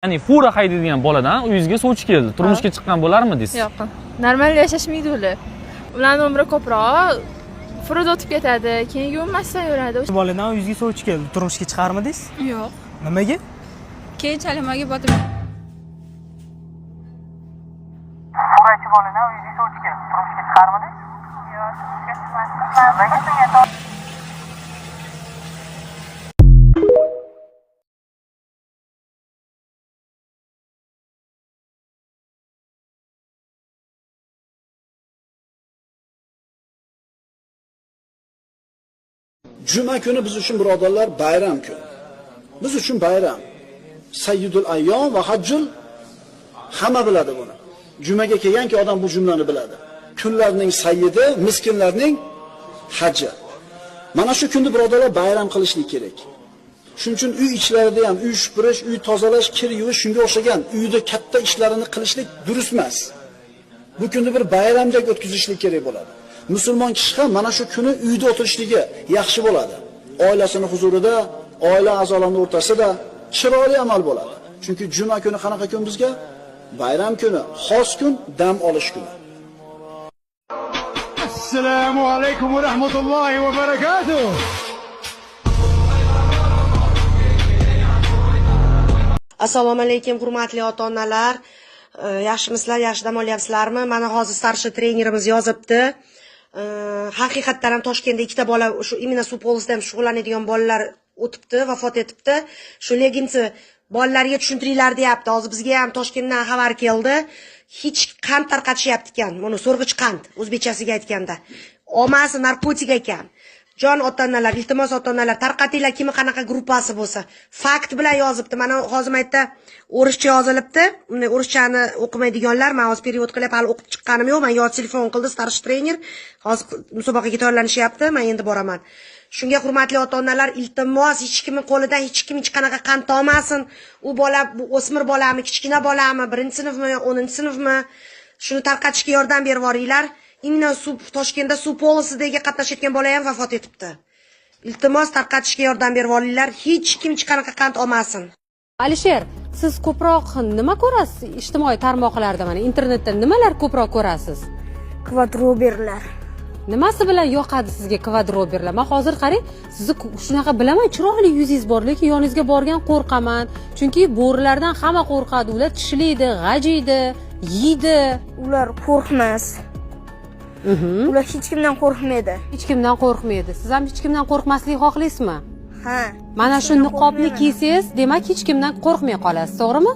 Ya'ni fura haydaydigan boladan uyingizga sovchi keldi. Turmushga chiqqan bo'larmidingiz? Yo'q. Normal yashashmaydi ular. Ularni umri ko'proq furada o'tib ketadi, keyin yuvinmasdan yuradi. Boladan uyingizga sovchi keldi. Turmushga chiqarmidingiz? Yo'q. Nimaga? Keyinchalik nimaga botib Furachi boladan uyingizga sovchi keldi. Turmushga chiqarmidingiz? Yo'q, turmushga chiqmasdim. Juma kuni biz uchun, birodarlar, bayram kun. Biz uchun bayram. Sayyidul ayyom va hajjul, hamma biladi buni. Jumaga kelganki odam bu jumlani biladi. Kunlarning sayyidi, miskinlarning haji. Mana shu kunni, birodarlar, bayram qilishlik kerak. Shuning uchun uy ichlarida ham uy supurish, uy tozalash, kir yuvish shunga o'xshagan uyda katta ishlarini qilishlik durust emas. Bu kunni bir bayramdek o'tkazishlik kerak bo'ladi. Musulmon kishi ham mana shu kuni uyda o'tirishligi yaxshi bo'ladi. Oilasini huzurida, oila a'zolarining o'rtasida chiroyli amal bo'ladi. Chunki juma kuni qanaqa kun bizga? Bayram kuni, xos kun, dam olish kuni. Assalomu alaykum va rahmatullohi va barakatuh. Assalomu alaykum, hurmatli ota-onalar. Yaxshimisizlar, yaxshi dam olyapsizlarmi? Mana hozir старший trenerimiz yozibdi. Haqiqatdan ham Toshkentda ikkita bola shu именно suv polosida ham shug'ullanadigan bolalar o'tibdi, vafot etibdi. Shu leginsi bolalarga tushuntiringlar deyapti. Hozir bizga ham Toshkentdan xabar keldi. Hech qand tarqatishyapti ekan. Buni so'rg'ich qand, o'zbekchasiga aytganda. Omasi narkotik ekan. Jon ota-onalar, iltimos ota-onalar, tarqatinglar kimi qanaqa gruppasi bo'lsa. Fakt bilan yozibdi. Mana hozir maytda o'rischa yozilibdi. Unday o'rischani o'qimaydiganlar, men hozir перевод qilib hali o'qib chiqqanim yo'q. Men yoz telefon qildi старший trener. Hozir musobaqaga tayyorlanishyapti. Men endi boraman. Shunga hurmatli ota-onalar, iltimos, hech kimning qo'lidan hech kim hech qanaqa qand olmasin. U bola, bu o'smir bolami, kichkina bolami, 1-sinfmi, 10-sinfmi? Shuni tarqatishga yordam berib yuboringlar. Именно suv Toshkentda suv polosidagi qatnashayotgan bola ham vafot etibdi. Iltimos, tarqatishga yordam berib yuboringlar. Hech kim hech qanaqa qand olmasin. Alisher, siz ko'proq nima ko'rasiz ijtimoiy tarmoqlarda, mana internetda nimalar ko'proq ko'rasiz? Kvadroberlar. Nimasi bilan yoqadi sizga kvadroberlar? Man hozir qarang, sizni shunaqa bilaman, chiroyli yuzingiz bor, lekin yoningizga borgan qo'rqaman. Chunki bo'rilardan hamma qo'rqadi, ular tishlaydi, g'ajiydi, yeydi. Ular qo'rqmas. Ular hech kimdan qo'rqmaydi. Hech kimdan qo'rqmaydi. Siz ham hech kimdan qo'rqmaslikni xohlaysizmi? Ha. Mana Hech shu kimdan niqobni qo'rqmayman. kiysangiz, demak hech kimdan qo'rqmay qolasiz, to'g'rimi?